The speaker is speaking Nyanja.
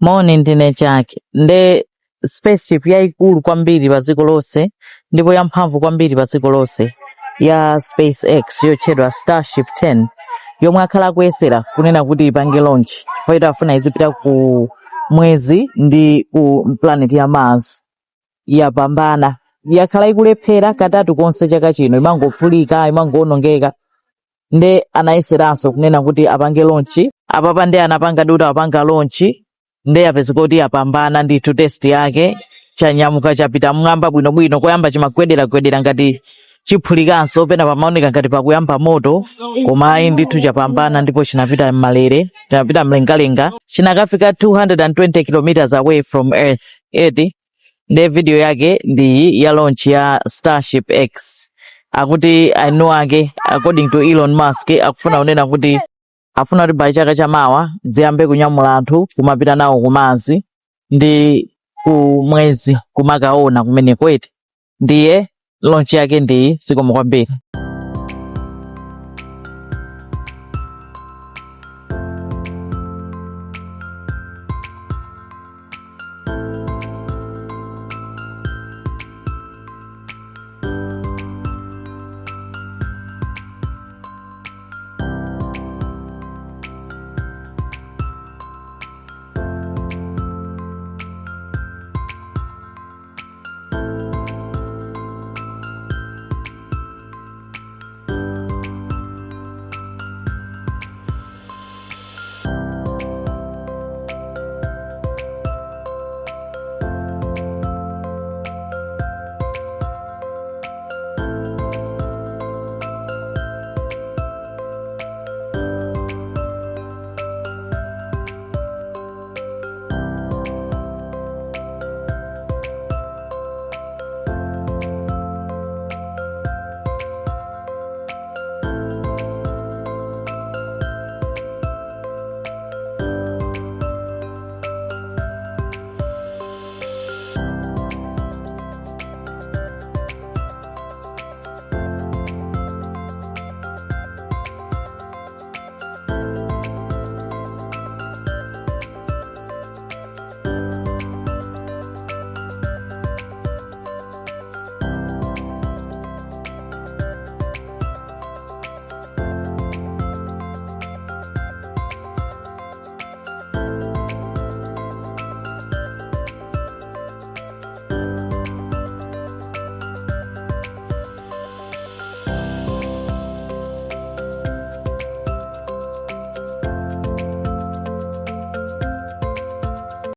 Moni, ndine Chake. Nde spaceship yayikulu kwambiri pa dziko lonse ndipo yamphamvu kwambiri pa dziko lonse ya SpaceX yotchedwa Starship 10, yomwe akhala akuyesera kunena kuti ipange launch chifukwa ito afuna izipita ku mwezi ndi ku planet ya Mars, yapambana. Yakhala ikulephera katatu konse chaka chino, imangophulika, imangoonongeka. Nde anayeseranso kunena kuti apange launch apapa, nde anapanga ndi kuti apanga launch, nde yapezeka kuti yapambana ndithu test yake. Chanyamuka, chapita mmwamba bwinobwino. Koyamba chimagwederagwedera ngati chiphulikanso, pena pamaoneka ngati pakuyamba moto, koma ayi ndithu, chapambana ndipo chinapita mmalere, chinapita mlengalenga, chinakafika 220 kilometers away from Earth, eti? Nde video yake ndi ya launch ya Starship X. Akuti eni ake, according to Elon Musk, akufuna kunena kuti afuna kuti by chaka chamawa ziyambe kunyamula anthu kumapita nawo ku Mars ndi ku mwezi, kumakaona kumeneko, eti? Ndiye launch yake ndi. Zikomo kwambiri.